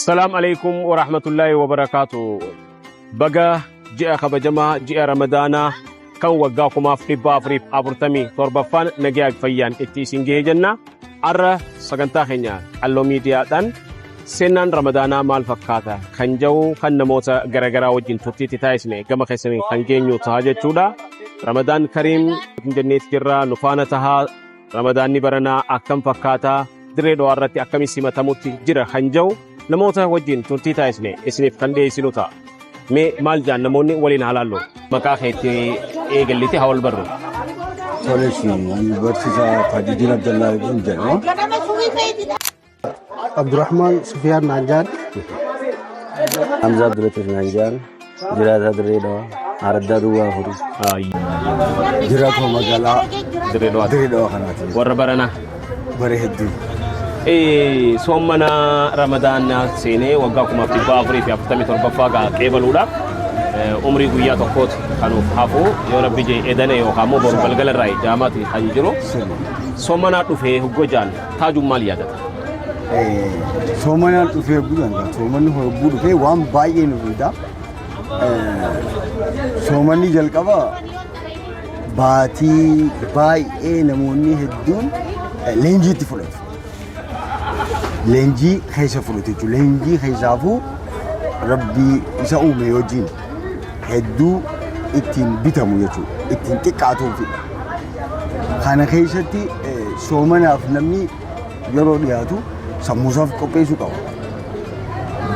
Salaam alaikum wa rahmatullahi wa barakaatu. Baga ji'a kabajamaa ji'a Ramadaanaa kan waggaa 1447ffaan nagayaa fayyaan itti isin gahee jenna. Har'a sagantaa keenya Qalloo Miidiyaadhaan seenaan Ramadaanaa maal fakkaata kan jedhu kan namoota garaagaraa wajjin turtiitti taasisne gama keessaniin kan geenyu ta'a jechuudha. Ramadaan Kariim jenneeti jirra, nu faana tahaa. Ramadaanni baranaa akkam fakkaata, Dirree Dhawaa irratti akkamiin simatamutti jira kan jedhu namoota wajjin turtii taasisne isiniif kan dhiyeessinu ta'a. Mee maal jaan namoonni waliin haa laallu. Maqaa keetti eegallite haa wal barru. Toleshi, ani barsiisaa Tajuddin Abdallaa jedhama. Abdurrahman Sufiyaan naan jaan. Hamza Abdulatif naan jaan, jiraataa Dirree Dhawaa, Araddaa Duwwaa Afurii. Jiraatuma magaalaa Dirree Dhawaa. Dirree Dhawaa kanaati. Warra baranaa. Bara hedduu. Soommana Ramadaanaa seenee waggaa 1447ffaa gaa qeebaluudhaaf umrii guyyaa tokkootu kanuuf hafu, yoo rabbi jee edane yookaan immoo boru galgala irraa jaamaati kan jiru. Soommanaa dhufee hoggoo jaan Taajuun maal yaadata? Soomanaan dhufee hogguu danda'a. Soomanni hogguu dhufee waan baay'ee nu fida. Soomanni jalqaba baatii baay'ee namoonni hedduun leenjii itti fudhatu. Leenjii keessa fudhatu jechuudha. Leenjii keessaafuu Rabbii isa uume wajjin hedduu ittiin bitamu jechuudha. Ittiin xiqqaatuufi. Kana keessatti soomanaaf namni yeroo dhiyaatu sammuusaaf qopheessuu qaba.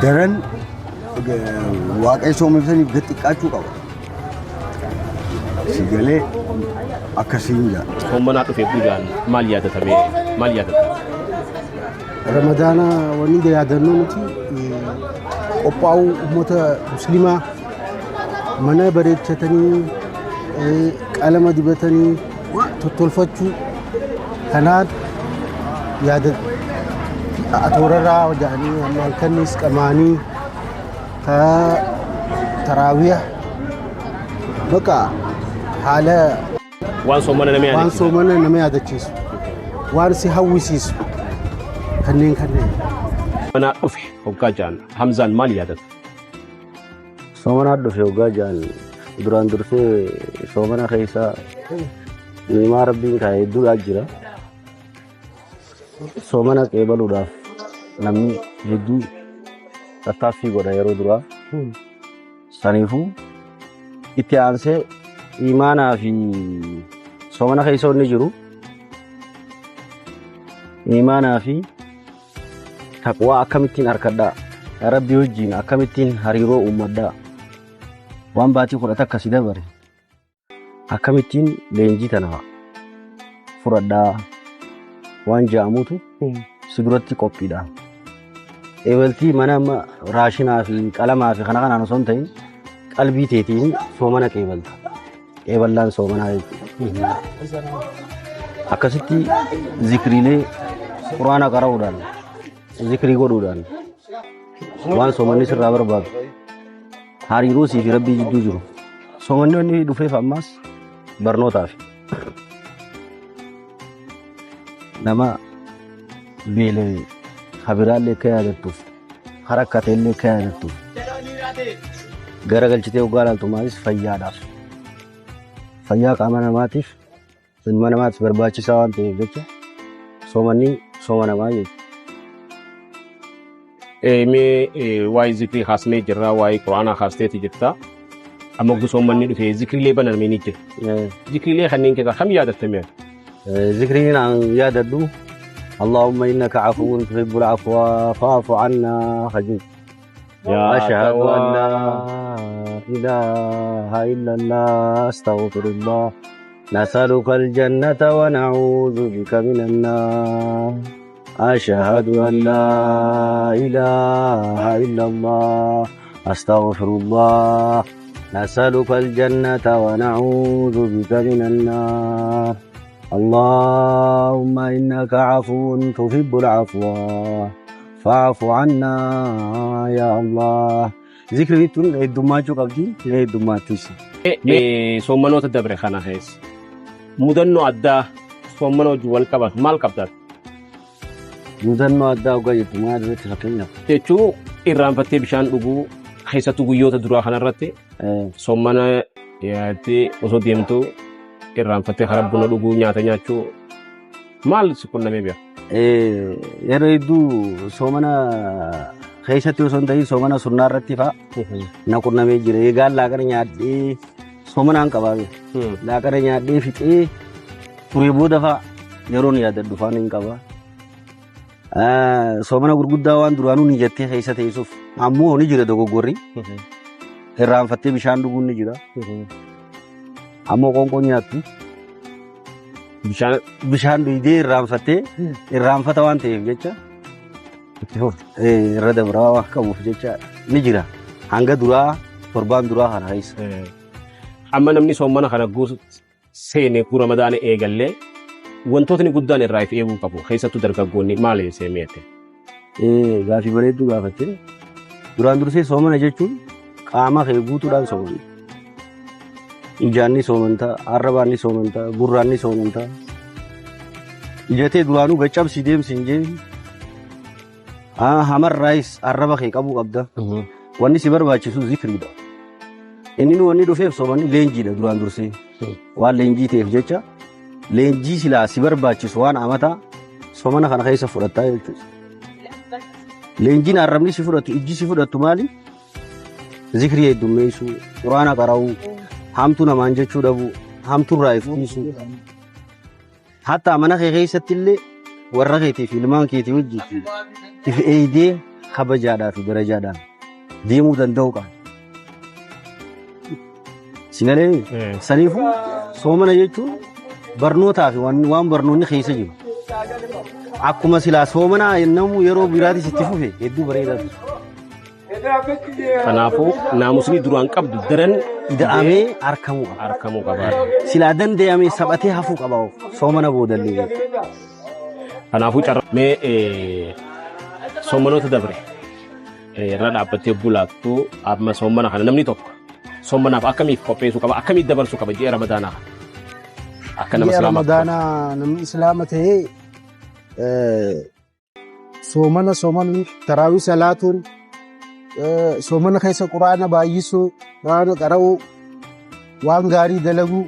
Daran Waaqayyo soomeef saniif gad xiqqaachuu qaba. Si galee akkasiin jira. Soommanaa dhufee guyyaan maal yaadatamee maal yaadata? Ramadaana wanni yaadannoo nuti qophaa'uu uummata musliimaa, mana bareechatanii, qalama dibatanii tottolfachuu kanaan yaada atoorarraa jedhanii amma halkanis qamaanii taraawiya bakka haala waan soomana nama waan yaadachiisu. Soomana nama yaadachiisu, waan si hawwisiisu kanneen kanneen. Soommanaa dhufe hoggaa jaan Hamzaan maal yaadata? Soomanaa dhufe hoggaa jaan duraan dursee soomana keessa ni'imaa Rabbiin kaa'e hedduudhaa jira. Soomana qeebaluudhaaf namni hedduu tattaaffii godha yeroo duraa. Saniifuu itti aansee imaanaa fi soomana keessa wanni jiru imaanaa fi taqwaa akkamittiin harkadhaa, Rabbii wajjin akkamittiin hariiroo uummadhaa, waan baatii 11 si dabare akkamittiin leenjii tana fudhadhaa waan ja'amutu si duratti qophiidha. Eebaltii mana amma raashinaa fi qalamaa fi kana kanaan osoo hin ta'in qalbii teetiin soomana qeebalta. Qeeballaan soomanaa jechuudha. Akkasitti zikriilee Quraana qara'uudhaan, zikrii godhuudhaan, waan soomanni sirraa barbaadu, hariiroo sii fi Rabbii jidduu jiru. Soomanni wanni dhufeef ammaas barnootaaf. Nama beela'e habiraallee akka yaadattuuf, harakkateellee akka yaadattuuf, gara galchitee hoggaa ilaaltu maalis fayyaadhaaf. Fayyaa qaama namaatiif, ilma namaatiif barbaachisaa waan ta'eef jecha soomanni sooma namaa jechuudha. Mee waa'ee zikrii kaasnee jirra, waa'ee Quraanaa kaasteeti jirta. Amma soommanni dhufee zikriilee banamee ni jira. Zikriilee kanneen keessaa kam yaadatta mee? Zikriin an yaadadhu اللهم إنك عفو تحب العفو فاعف عنا خجل. أشهد أن لا إله إلا الله، أستغفر الله، نسألك الجنة ونعوذ بك من النار، أشهد أن لا إله إلا الله، أستغفر الله، نسألك الجنة ونعوذ بك من النار، اللهم إنك عفو تحب العفو فاعف عنا يا الله. Zikriin tun heddummaachuu qabdi, heddummaattis. Soommanoota dabre kana keessa mudannoo addaa soommana wajjin wal qabatu maal qabdaa? Mudannoo addaa hoggaa jettu maal irratti fakkeenyaaf? Jechuun Irraanfattee bishaan dhuguu keessattuu guyyoota duraa kanarratti sommana yaatti osoo deemtu irraanfattee karaa buna dhuguu nyaata nyaachuu maal si qunnamee beeka? Yeroo hedduu soomana keessatti osoo hin ta'in soomana sunnaa irratti fa'a na qunnamee jira. Eegaan laaqana nyaadhee soomanaan qabaa laaqana nyaadhee fixee turee booda fa'a yeroon yaadadhu faan hin qaba. Soomana gurguddaa waan duraanuu ni jettee keessa teessuuf ammoo ni jira dogoggorri. Irraanfattee bishaan dhuguun ni jira. Ammoo qoonqoon nyaattu. Bishaan dhuydee irraanfattee irraanfata waan ta'eef jecha irra dabraa waan qabuuf jecha ni jira. Hanga duraa torbaan duraa kana keessa. Amma namni soomana kana seene Ramadaana eegallee wantootni guddaan irraa if eeguu qabu keessattuu dargaggoonni maali seemeete? Gaafii bareedduu gaafatte. Duraan dursee soomana jechuun qaama kee guutuudhaan soomana. Ijaan ni soomantaa, arrabaan ni soomantaa, gurraan ni soomantaa. Ijatee duraanuu gaccabsii deemsi hin jeen. Hamarraayis arraba kee qabuu qabda. Wanni si barbaachisu zikriidha. Inni nu wanni dhufeef soomanni leenjiidha duraan dursee. Waan leenjii ta'eef jecha leenjii silaa si barbaachisu waan amataa soomana kana keessa fudhattaa jechuudha. Leenjiin arrabni si fudhatu, ijji si fudhattu maali? Zikrii heddummeessuu, quraana qara'uu, hamtuu namaan jechuu dhabuu, hamtuurraa iftiisuu. Hatta mana kee keessatti illee warra keetii fi ilmaan keetii wajjin if eeydee kabajaadhaa fi darajaadhaan deemuu danda'uu qaba. Sigalee saniifuu soomana jechuun barnootaa fi waan barnoonni keessa jiru. Akkuma silaa soomanaa namuu yeroo biraatis itti fufe hedduu bareedaa ture. Kanaafuu naamusni duraan qabdu daran ida'amee argamuu qaba. Argamuu qaba. Silaa danda'amee saphatee hafuu qaba soomana boodallee. Kanaafuu carraa mee soomanoota dabre irra dhaabbattee bulaattu amma soomana kana namni tokko soomanaaf akkamiif qopheessuu qaba, akkamiif dabarsuu qaba ji'a Ramadaanaa akka nama Ji'a Islaamaa? Ramadaanaa namni Islaama ta'ee soomana soomanuun, taraawii salaatuun, soomana keessa quraana baay'isuu, quraana qara'uu, waan gaarii dalaguu,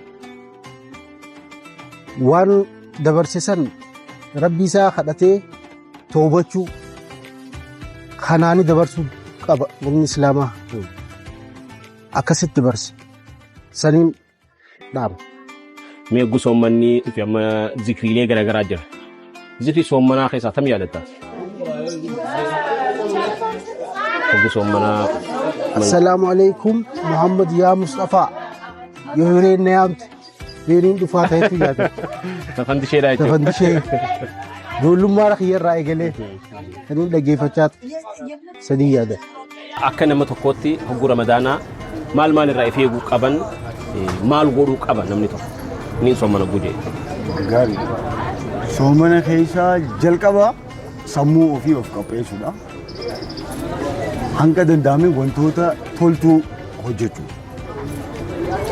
waan dabarse san rabbi isaa kadhatee toobachuu kanaani dabarsuu qaba namni Islaamaa. Akkasitti dabarse saniin dhaaba. Mee eeguu soommanni dhufe amma zikriilee garaagaraa jira. Zikrii soommanaa keessaa tam yaadatta? Eeguu soommanaa. Assalaamu alaikum Muhammad yaa Mustafaa. Yoo hireen na yaamte beeniin dhufaa ta'etu yaada. Tafan isheedha jechuudha. Tafan ishee ijoollummaa kiyyarraa eegalee saniin dhaggeeffachaa sanii yaada. Akka nama tokkootti hogguu Ramadaanaa maal maal irraa if eeguu qaban, maal godhuu qaba namni tokko? Inni soomana gujee. Gaarii. Soomana keessaa jalqaba sammuu ofii of qopheessuudha. Hanga danda'ame wantoota toltuu hojjechuu.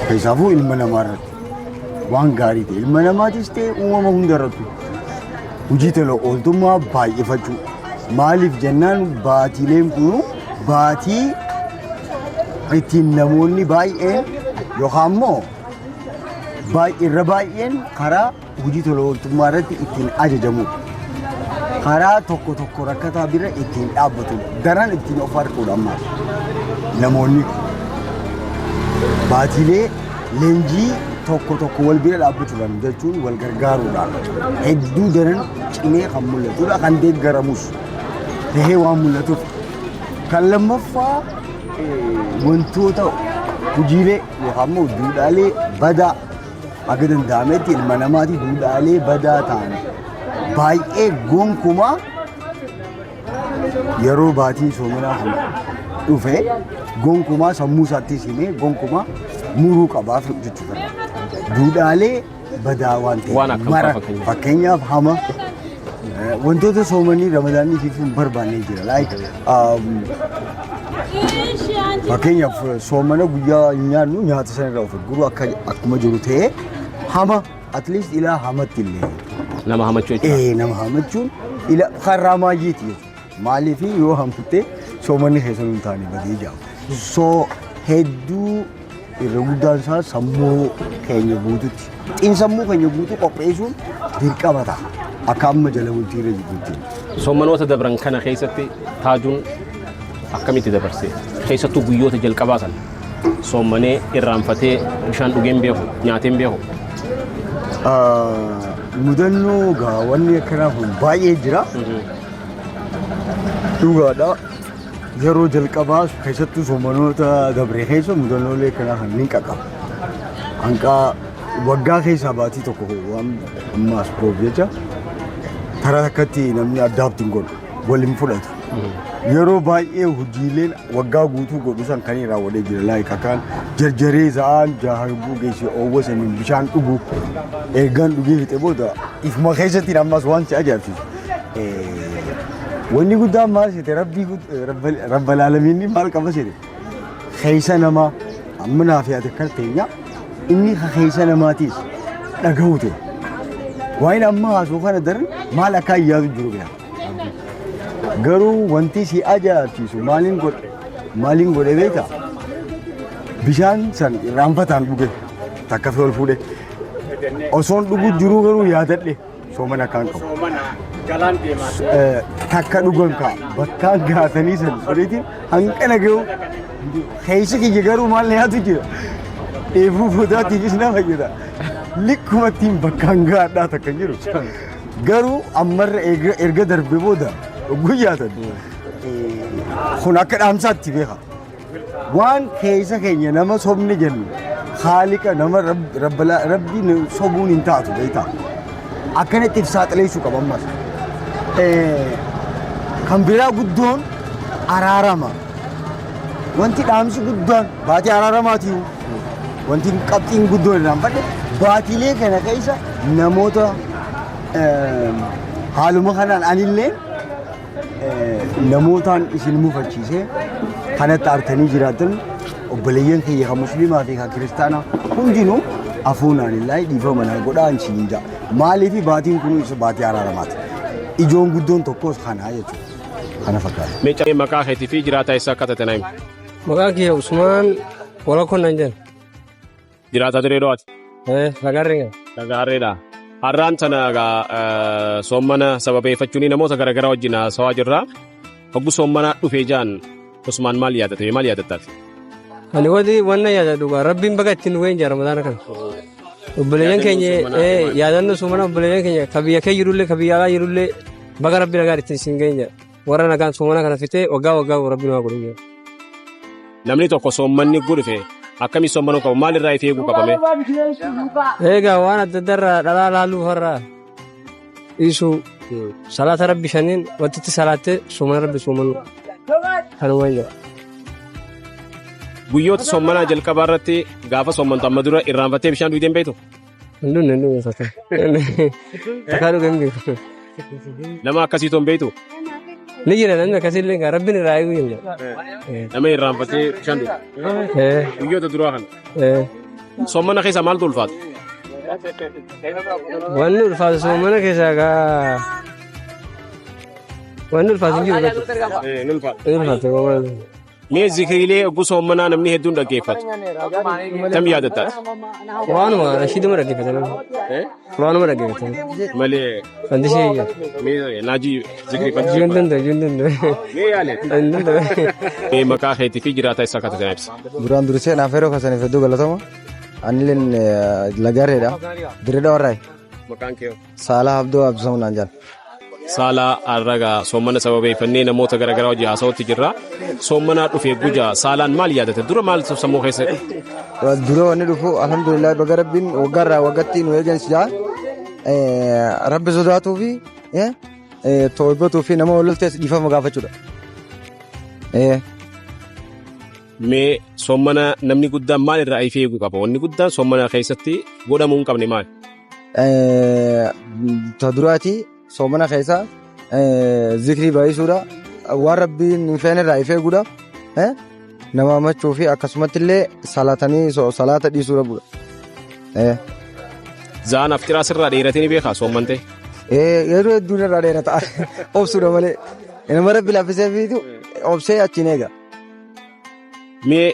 Keessaafuu ilma namaa irratti waan gaarii ta'e ilma namaatis ta'e uumama hunda irratti hojii tola ooltummaa baay'ifachuu. Maaliif jennaan baatiileen kun baatii ittiin namoonni baay'een yookaan immoo irra baay'een karaa hojii tola ooltummaa irratti ittiin ajajamudha. Karaa tokko tokko rakkataa bira ittiin dhaabbatudha. Daran ittiin of harkuudha ammaas. Namoonni baatiilee leenjii tokko tokko wal bira dhaabbachuudhaan jechuun wal gargaaruudhaan hedduu daran cimee kan mul'atudha, kan deeggaramus tahee waan mul'atuuf. Kan lammaffaa wantoota hojiilee yookaan immoo duudhaalee badaa haga danda'ametti ilma namaati duudhaalee badaa ta'an baay'ee gonkumaa yeroo baatiin soomanaa kun dhufe gonkumaa sammuu isaatti himee gonkumaa muruu qabaaf jechuudha. Duudhaalee badaa waan ta'eef Waan akkam mara fa'a fakkeenyaaf? Fakkeenyaaf hama wantoota soomanii ramadaanni fi hin barbaanne jira. Like fakkeenyaaf soomana guyyaa hin nyaannu nyaata sana irraa of eegguu akka akkuma jiru ta'ee hama at least ilaa hamatti illee Nama hamachuu jechuudha. Nama hamachuun ila karaa maayyeeti jechuudha. Maaliif yoo hamatte Soomanni keessa hin taane badee jira. So hedduu irra guddaan isaa sammuu keenya guututti, xiinsammuu keenya guutuu qopheessuun dirqama ta'a. Akka amma jala bultii irra jirtutti. Soommanoota dabran kana keessatti Taajuun akkamitti dabarse? Keessattuu guyyoota jalqabaa sana soommanee irraanfatee bishaan dhugee hin beeku, nyaatee hin beeku. Mudannoo gaa wanni akkanaa kun baay'ee jira. Dhugaadha. Yeroo jalqabaa keessattuu soomanoota dabre keessa mudannoolee akkanaa kan ni qaqqaba. Hanqaa waggaa keessaa baatii tokko waan ammaas boof jecha taraa takkatti namni addaabti hin godhu, waliin fudhatu. Yeroo baay'ee hojiileen waggaa guutuu godhu san kan raawwadhee jira. Like akkaan jarjaree sa'aan jaha yogguu geesse oowwa saniin bishaan dhugu, ergaan dhugee fixe booda ifuma keessatti ammas waan si ajaa'ibsiisu. Wanni guddaan maal seete, rabbii rabbal aalamiinni maal qaba seete, keessa namaa amma naaf yaate kan teenya inni keessa namaatiis dhaga'u ta'e. Waa'een amma haasoo kana daran maal akka ayyaatu jiru beeka. Garuu wanti si ajaa'ibsiisu maaliin godhe beektaa? Bishaan san irraanfataan dhuge, takka fi ol fuudhe. Osoon dhugu jiruu garuu yaadadhe soomana akkaan qabu. Takka dhugan kaa bakkaan gaatanii san fudheetiin hanqina gahu keessa kiyya garuu maal na yaadu jira. Dheebuu boodaatiifis na fayyada. Likkumattiin bakkaan gaadhaa takka hin jiru. Garuu ammarra erga darbe booda guyyaatan kun akka dhaamsaatti beeka. Waan keessa keenya nama sobni jennu haaliqa nama rabbi sobuun hin taatu beektaa. Akkanatti if saaxileessuu qaba ammas. Kan biraa guddoon araarama. Wanti dhaamsi guddaan baatii araaramaatiiyu. Wanti qabxiin guddoon irraan fadhe baatiilee kana keessa namoota haaluma kanaan anillee namootaan isin mufachiisee kanatti aartanii jiraatan, obboleeyyan kiyya kan musliimaa fi kan kiristaanaa hundinuu afuunaan illaa dhiifama naa godhaa isiniin ja'a. Maaliif baatiin kun isa baatii araaramaati. Ijoon guddoon tokkos kanaa jechuudha. Kana fakkaata. Meechaa maqaa keetii fi jiraataa isaa akka taate naa himi. Maqaan kiyya Usmaan Walakkoon naan jedhan. Jiraataa Dirree Dhawaati. Lagarreen. Lagaarreedha. Har'aan tana egaa soommana sababeeffachuun namoota garaagaraa wajjin haasawaa jirra. Hoggu soommanaa dhufee jaan Usmaan maal yaadate? Maal yaadattaati? Ani wadi wanna yaadadhu dhugaa rabbiin baga ittiin dhugeen jira Ramadaana kana. Obboleeyyan keenya yaadannoo soomana obboleeyyan keenya ka biyya kee jirullee ka biyya alaa jirullee baga rabbi nagaan ittiin isin geenye jira. Warra nagaan soomana kana fitee waggaa waggaa rabbi nu haa godhu jira. Namni tokko soommanni dhufe akkamii soommanuu qabu? Maal irraa if eeguu qabame? Egaa waan adda addaa irraa dhalaa laaluu farraa dhiisuu, salaata rabbi shaniin wantitti salaattee soomana rabbi soomanu kanuma jira. Guyyoota soommanaa jalqabaa irratti gaafa soommantu amma dura irraanfattee bishaan dhugdee hin beektu? Hin dhugne takka. Takkaa dhugee hin beeku. Nama akkasiitu hin beektu? Ni jira namni akkasiillee kan rabbiin irraa eeguu hin jira. Nama irraanfatee bishaan dhugu. Guyyoota duraa kana. Soommana keessa maaltu ulfaata? Wanni ulfaatu soomana keessaa gaa wanni ulfaatu hin jiru. Ni ulfaata. Ni ulfaatu. Mee zikriilee yogguu soommanaa namni hedduun dhaggeeffatu. Tam yaadattaati? Waanuma nashiiduma dhaggeeffatan. Waanuma dhaggeeffatan. Malee Fandishee mee naajii zikrii Jiruun fandishee. danda'u jiruun danda'u. Mee yaale. Hin danda'u. Mee maqaa keetii fi jiraataa isaa akka taate ibsa. Duraan dursee naaf yeroo kasaniif hedduu galatoma. Anilleen Lagareedha. Dirree Dhawarraayi. Maqaan kee? Saalaa Abdoo Abdisamu naan jedhan. Saalaa Arragaa, soommana sababeeffannee namoota garaagaraa hojii haasawatti jirra. Soommanaa dhufee guja Saalaan maal yaadate? Dura maal sammuu keessa? Dura wanni dhufu, alhamdulillah, baga rabbiin waggaarraa waggatti nu eegansi jaa. Rabbi sodaatuu fi toobatuu fi nama wal loltees dhiifama gaafachuudha. Mee soommana namni guddaan maal irraa ifee eeguu qaba? Wanni guddaan soommana keessatti godhamuu hin qabne maali? Ta duraati soomana keessa zikrii baay'isuudha. Waan rabbiin hin feene irraa ifee eeguudha. Nama amachuu fi akkasumatti illee salaatanii salaata dhiisuu dhabuudha. Za'aan afxiraa sirraa dheeratee ni beekaa soommantee? Yeroo hedduun irraa dheerata. Obsuudha malee. Inuma rabbi laaffisee fiitu obsee achiin eega. Mee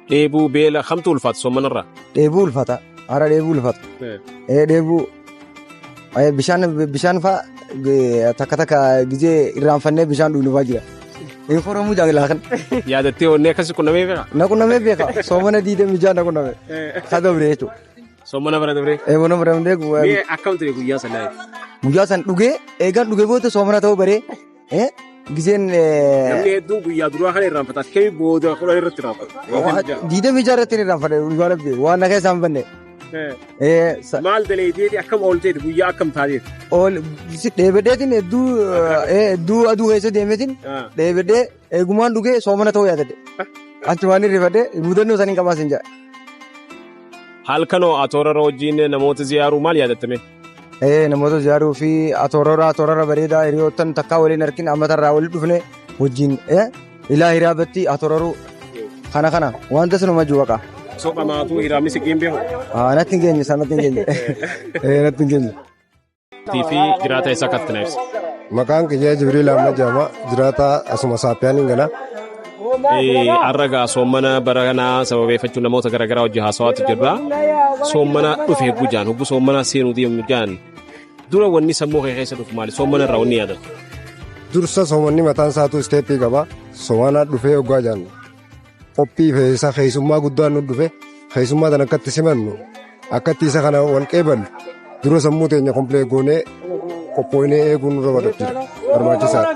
dheebuu beela kamtu ulfaata soomanarraa? Dheebuu ulfaata. Hara dheebuu ulfaata. Dheebuu bishaan bishaan fa'a takka takka gizee irraanfannee bishaan dhugnu fa'aa jira. Hin foramuu jaalala kan. Yaadattee onnee akkasii qunnamee beekaa? Na qunnamee beeka. Soomana diidamii jaha na qunname. Ka dabre jechuudha. Soomana bara dabree? Soomana bara dabree. Mee akkam ture guyyaa sanaa? Guyyaa san dhugee eegaan dhugee booda soomana ta'uu baree gizeen. Namni hedduun guyyaa duraa kana irraanfata. Akkamii booda kudha irratti irraanfata? 26 irratti irraanfate dhugaa rabbi waan na keessaa hin banne. Maal daleeteeti akkam oolteeti guyyaa akkam taateeti? Ool dheebedheetiin hedduu hedduu aduu keessa deemeetiin dheebedhee eegumaan dhugee soomana ta'uu yaadadhe. Achumaan hirrifadhe mudannoo saniin qabaas hin jedha. Halkanoo atoorara wajjin namoota ziyaaruu maal yaadattame? Namoota ziyaaruu fi atoorara bareedaa hiriyoottan takkaa waliin argin ammatarraa waliin dhufne wajjin ilaa hiraabatti atooraruu kana kana wanta sunuma jiru waqa. Soqamaatu hiraamni si geen beeku? Natti hin geenye isaan natti hin geenye. Natti hin geenye. Fi jiraata isaa akkatti na ibsa. Maqaan kiyya Jibriil Ahmad jedhama. Jiraataa asuma Saappiyaan hin gala. Har'a gaa soommana bara kanaa sababeeffachuun namoota garaagaraa wajjin haasawaatu jirra. Soommana dhufe hegguu jaan hogguu soommana seenuu deemu jaan dura wanni sammuu kee keessa dhufu maali? Soommana irraa wanni yaadatu. Dursa soomanni mataan isaatu isteeppii qaba. Soomana dhufee hoggaa jaan qophii fe'isaa keessummaa guddaan nu dhufe keessummaa tan akkatti simannu akkatti isa kana wal qeeballu dura sammuu teenya komplee goonee qophooynee eeguun nurra barbaachisa barbaachisaadha.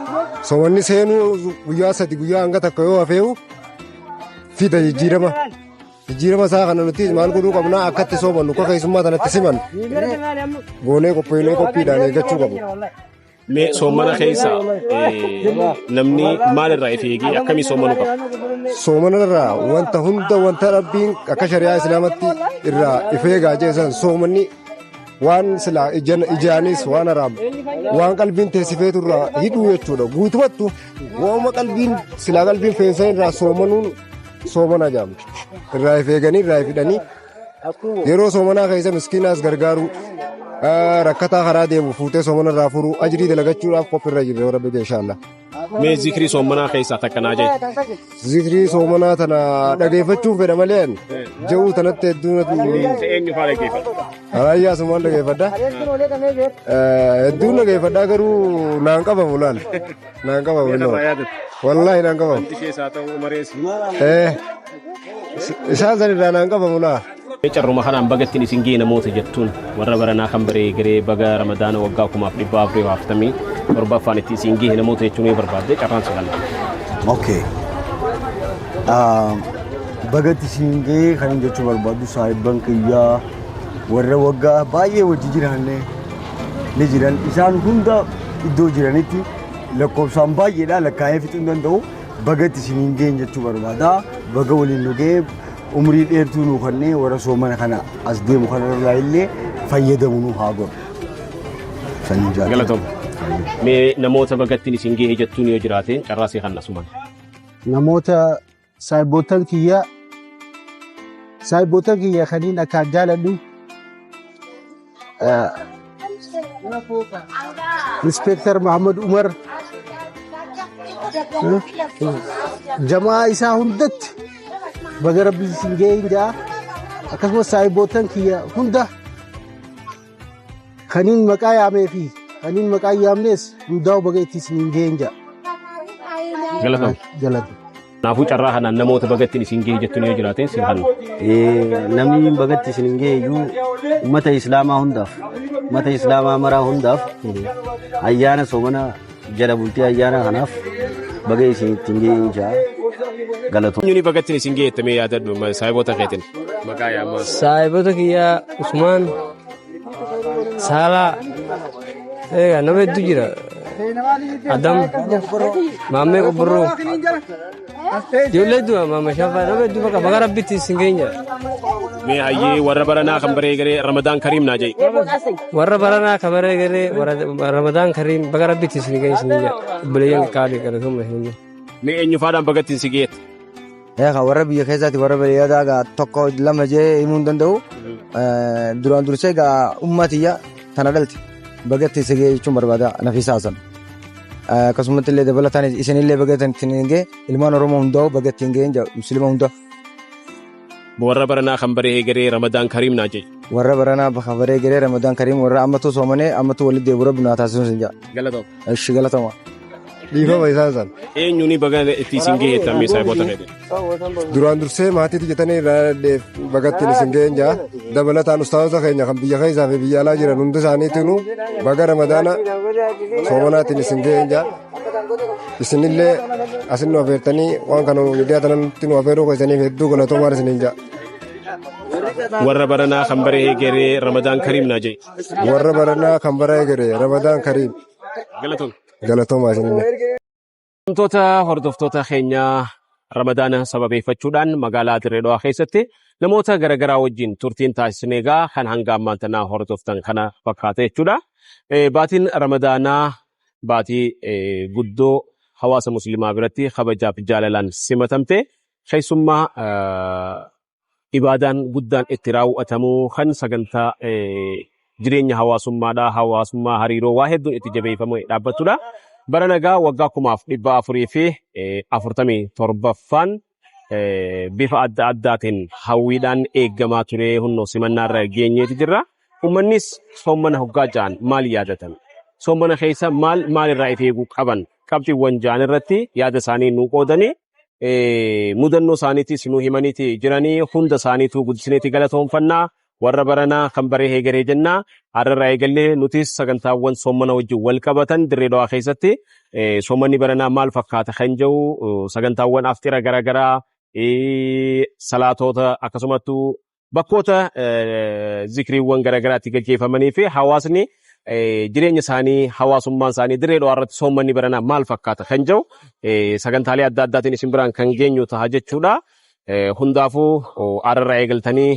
Soomanni seenuu guyyaa sadi guyyaa hanga takka yoo hafeewu fida jijjiirama. Jijjiirama isaa kana nuti maal godhuu qabnaa akkatti soomannu akka keessummaa tanatti simannu goonee qophooynee qophiidhaan eeggachuu qabu. Mee soomana keessa namni maalirraa if eegee akkamii soomanuu qaba? Soomana irraa wanta hunda wanta rabbiin akka shari'aa islaamatti irraa if eegaa jeesan soomanni waan silaa ijaanis waan haraam waan qalbiin teessifeetu irraa hidhuu jechuudha. Guutumattu waanuma qalbiin silaa qalbiin feensan irraa soomanuun soomana jedhama. Irraa if eeganii irraa if hidhanii yeroo soomanaa keessa miskiinaas gargaaruu rakkataa karaa deemu fuutee soomana irraa furuu ajrii dalagachuudhaaf qophiirra jirra rabbi inshaallah. Mee zikrii soomanaa keessaa takka naa jee. Zikrii soomanaa tana dhageeffachuun fedha malee ja'uu tanatti hedduu natti. Eenyu faa dhageeffadha? Raayyaa asumaan dhageeffadha. Hedduun dhageeffadha garuu naan qabamu laal. Naan qabamu innoo. Wallaahi naan qabamu. Isaan sanirraa naan qabamu laa. Carruma kanaan bagattiin isin ga'e namoota jettuun warra baranaa kan baree garee baga ramadaana waggaa 1447ffaan itti isin ga'e namoota jechuun yoo barbaadde carraan si kenna. Okay. Bagatti isin ga'e kan jechuu barbaadu saahibban kiyyaa warra waggaa baay'ee wajji jiraanne ni jiran isaan hunda iddoo jiranitti lakkoofsaan baay'eedha lakkaa'ee fixuu hin danda'u bagatti isin ga'e jechuu barbaada baga waliin nu ga'e umrii dheertuu nu kennee warra soomana kana as deemu kanarraa illee fayyadamu nu haa godhu. Saniin jaalladha. Galatoom. Mee namoota bagattiin isin ga'e jettuun yoo jiraate carraa si kenna asumaan. Namoota saahiboottan kiyya kaniin akkaan jaaladhu Inspector Muhammad Umar jamaa isaa hundatti baga rabbi isin ga'e jaa akkasumas saahiboottan kiyya hunda kaniin maqaa yaamee fi kaniin maqaa hin yaamnes hundaa'u baga itti isin ga'e jaa. Galatoom. Galatoom. Kanaafuu carraa kanaan namoota bagattiin isin ga'e jettuun yoo jiraate si kenna. Namni bagatti isin hin ga'e iyyuu uummata islaamaa hundaaf uummata islaamaa maraa hundaaf ayyaana soomana jala bultii ayyaana kanaaf baga isin ittiin ga'e jaa galatoom. Eenyuun bagattiin isin ga'e jettamee yaadadhu saahiboota keetiin. Maqaa yaamaa. Saahibota kiyyaa Usmaan Saalaa egaa nama hedduu jira. Adam Maammee Qobborroo ijoollee hedduu Maamma Shaafaa nama hedduu bakka baga rabbitti isin geenya. Mee hayyee warra baranaa kan baree garee Ramadaan Kariim naa jedhi. Warra baranaa kan baree garee Ramadaan Kariim baga rabbitti isin geenya isin jedha. Obboleeyyan qaalii galatooma isin jedha. Mee eenyu faadhaan bagattiin si geette? Egaa warra biyya keessaati warra biyya gaa tokko lama jee himuu hin danda'u. Duraan dursee egaa ummatiyya tana dhalte bagatti si ga'e jechuun barbaada Nafiisaa Hasan. Akkasumatti illee dabalataan isinillee baga ittiin ga'e, ilmaan Oromoo hundaa'u baga ittiin ga'e Muslima hundaa. Warra baranaa kan baree egeree Ramadaan Kariim naa jedhi. Warra baranaa kan baree egeree Ramadaan Kariim, warra ammatu soomanee ammatu walitti deebi'u Rabbi naa taasisuun sin jedha. Galatoma. Ishi galatoma. Dhiifama isaan san. Eenyuuni baga itti isin ga'e jettan saayiboota feete? Duraan dursee maatiitti jettanii irraa bagattiin isin ga'een jaa. Dabalataan ustaazota keenya kan biyya keessaa fi biyya alaa jiran hunda isaaniitinuu baga Ramadaana soomanaatiin isin ga'een jaa. Isinillee asin nu afeertanii waan kana miidiyaa tanatti nu afeeruu keessaniif hedduu galatoomaan isiniin jaa. Warra baranaa kan baree egeree Ramadaan Kariim naa jedhi. Warra baranaa kan bara egeree Ramadaan Kariim. Galatoma. Galatoomaa isinillee. Wantoota hordoftoota keenyaa, Ramadaana sababeeffachuudhaan magaalaa Dirree Dhawaa keessatti namoota garaagaraa wajjin turtiin taasisne egaa kan hanga ammaan tanaa hordoftan kana fakkaata jechuudha. Baatiin Ramadaanaa baatii guddoo hawaasa musliimaa biratti kabajaaf jaalalaan simatamte, keessummaa ibaadaan guddaan itti raawwatamu, kan sagantaa jireenya hawaasummaadhaa, hawaasummaa, hariiroo waa hedduun itti jabeeffamee dhaabbattudha. Bara nagaa waggaa 1447ffaan bifa adda addaatiin hawwiidhaan eeggamaa ture hunnoo simannaarra geenyeeti jirra. Uummannis soomana hoggaa ja'an maal yaadatan? Soomana keessa maal maalirraa if eeguu qaban? Qabxiiwwan ja'an irratti yaada isaanii nuu qoodanii, mudannoo isaaniitis nuu himaniiti jiranii. Hunda isaaniitu guddisneeti galatoonfannaa. Warra baranaa kan baree eegaree jennaa. Har'arraa eegallee nutis sagantaawwan soomana wajjin wal qabatan, Dirree Dhawaa keessatti soomanni baranaa maal fakkaata kan jedhu, sagantaawwan aftira garaagaraa, salaatota, akkasumattuu bakkoota zikriiwwan garaagaraatti gaggeeffamanii fi hawaasni jireenya isaanii, hawaasummaan isaanii Dirree Dhawaa irratti soommanni baranaa maal fakkaata kan jedhu sagantaalee adda addaatiin isin biraan kan geenyu ta'a jechuudha. Hundaafuu har'arraa eegaltanii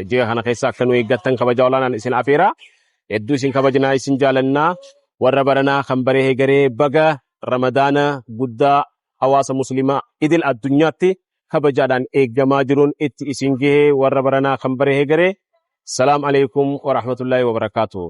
ji'a kana keessa akka nu eeggattan kabaja olaanaan isin afeera. Hedduu isin kabajnaa, isin jaalannaa. Warra baranaa kan baree eegaree baga Ramadaana guddaa hawaasa musliimaa idil addunyaatti kabajaadhaan eeggamaa jiruun itti isin gahee. Warra baranaa kan baree eegaree. Salaam alaikum wa rahmatullahi wa barakaatuh.